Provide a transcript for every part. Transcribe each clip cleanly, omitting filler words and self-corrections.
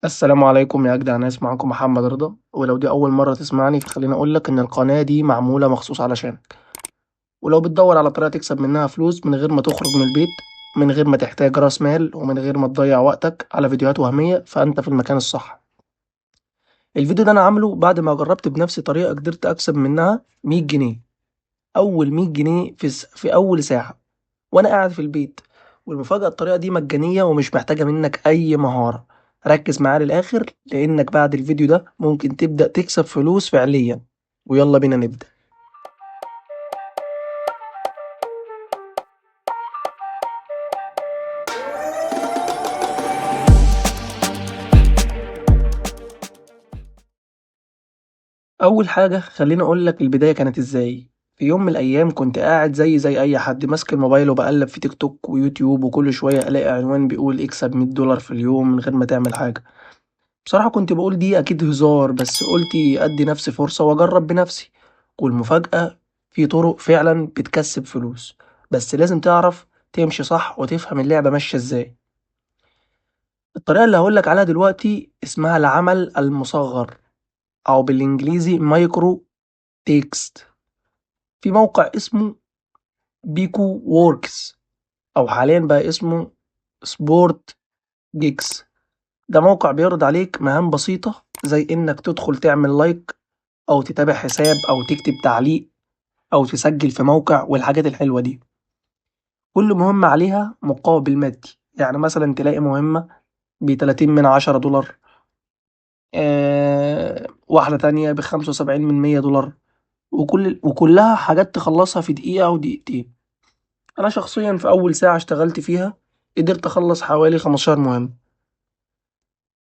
السلام عليكم يا أجدع ناس، معكم محمد رضا. ولو دي أول مرة تسمعني فخليني أقولك إن القناة دي معمولة مخصوص علشانك. ولو بتدور على طريقة تكسب منها فلوس من غير ما تخرج من البيت، من غير ما تحتاج رأس مال، ومن غير ما تضيع وقتك على فيديوهات وهمية، فأنت في المكان الصح. الفيديو ده أنا عامله بعد ما جربت بنفسي طريقة قدرت أكسب منها 100 جنيه، أول 100 جنيه في أول ساعة وأنا قاعد في البيت. والمفاجأة الطريقة دي مجانية ومش محتاجة منك أي مهارة. ركز معايا للآخر لأنك بعد الفيديو ده ممكن تبدأ تكسب فلوس فعليا. ويلا بينا نبدأ. أول حاجة خليني أقول لك البداية كانت إزاي. في يوم من الأيام كنت قاعد زي أي حد ماسك الموبايل وبقلب في تيك توك ويوتيوب، وكل شوية ألاقي عنوان بيقول اكسب $100 في اليوم من غير ما تعمل حاجة. بصراحة كنت بقول دي أكيد هزار، بس قلت أدي نفسي فرصة وأجرب بنفسي. والمفاجأة في طرق فعلا بتكسب فلوس، بس لازم تعرف تمشي صح وتفهم اللعبة ماشية إزاي. الطريقة اللي هقولك عليها دلوقتي اسمها العمل المصغر، أو بالإنجليزي micro tasks. في موقع اسمه Picoworks، أو حاليا بقى اسمه SportGigs. ده موقع بيعرض عليك مهام بسيطة زي إنك تدخل تعمل like، أو تتابع حساب، أو تكتب تعليق، أو تسجل في موقع، والحاجات الحلوة دي. كل مهمة عليها مقابل مادي، يعني مثلا تلاقي مهمة ب30 من 10 دولار، واحدة تانية ب75 من 100 دولار، وكلها حاجات تخلصها في دقيقة أو دقيقتين. أنا شخصيا في أول ساعة اشتغلت فيها قدرت أخلص حوالي 15 مهمة،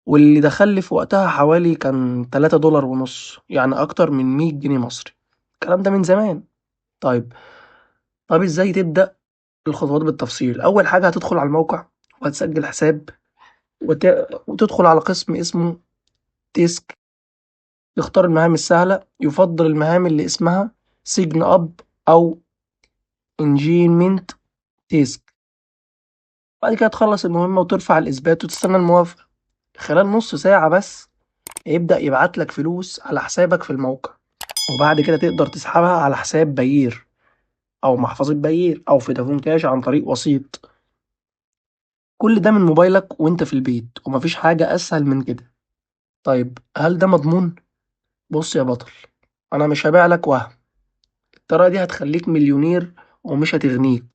واللي دخل في وقتها حوالي كان $3.50، يعني أكتر من 100 جنيه مصري. الكلام ده من زمان. طيب إزاي تبدأ الخطوات بالتفصيل؟ أول حاجة هتدخل على الموقع وهتسجل حساب وتدخل على قسم اسمه task، تختار المهام السهلة. يفضل المهام اللي اسمها sign up أو engagement task. بعد كده تخلص المهمة وترفع الإثبات وتستنى الموافقة. خلال نص ساعة بس يبدأ يبعت لك فلوس على حسابك في الموقع، وبعد كده تقدر تسحبها على حساب Payeer أو محفظة Payeer أو فودافون كاش عن طريق وسيط. كل ده من موبايلك وانت في البيت، ومفيش حاجة أسهل من كده. طيب هل ده مضمون؟ بص يا بطل، أنا مش هبيع لك وهم. الطريقة دي هتخليك مليونير ومش هتغنيك،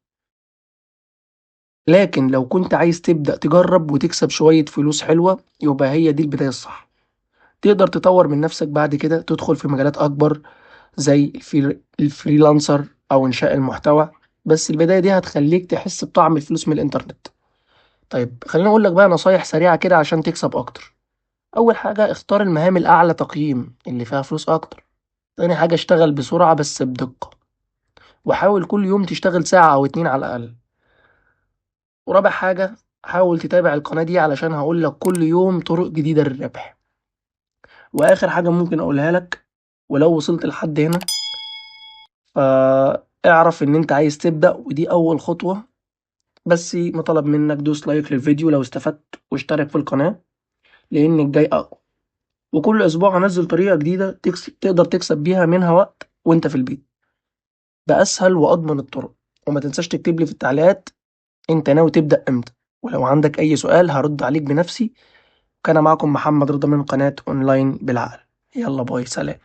لكن لو كنت عايز تبدأ تجرب وتكسب شوية فلوس حلوة يبقى هي دي البداية الصح. تقدر تطور من نفسك بعد كده، تدخل في مجالات أكبر زي ال freelancer أو إنشاء المحتوى، بس البداية دي هتخليك تحس بطعم الفلوس من الإنترنت. طيب خليني أقول لك بقى نصايح سريعة كده عشان تكسب أكتر. أول حاجة اختار المهام الأعلى تقييم اللي فيها فلوس أكتر. تاني حاجة اشتغل بسرعة بس بدقة، وحاول كل يوم تشتغل ساعة أو 2 على الأقل. ورابع حاجة حاول تتابع القناة دي علشان هقول لك كل يوم طرق جديدة للربح. وآخر حاجة ممكن أقولها لك، ولو وصلت لحد هنا فاعرف إن أنت عايز تبدأ، ودي أول خطوة. بس مطالب منك دوس like للفيديو لو استفدت، واشترك في القناة لأن الجاي أقوى. وكل أسبوع هنزل طريقة جديدة تقدر تكسب بيها منها وقت وأنت في البيت بأسهل وأضمن الطرق. وما تنساش تكتب لي في التعليقات أنت ناوي تبدأ إمتى، ولو عندك أي سؤال هرد عليك بنفسي. كان معكم محمد رضا من قناة أونلاين بالعقل. يلا bye، سلام.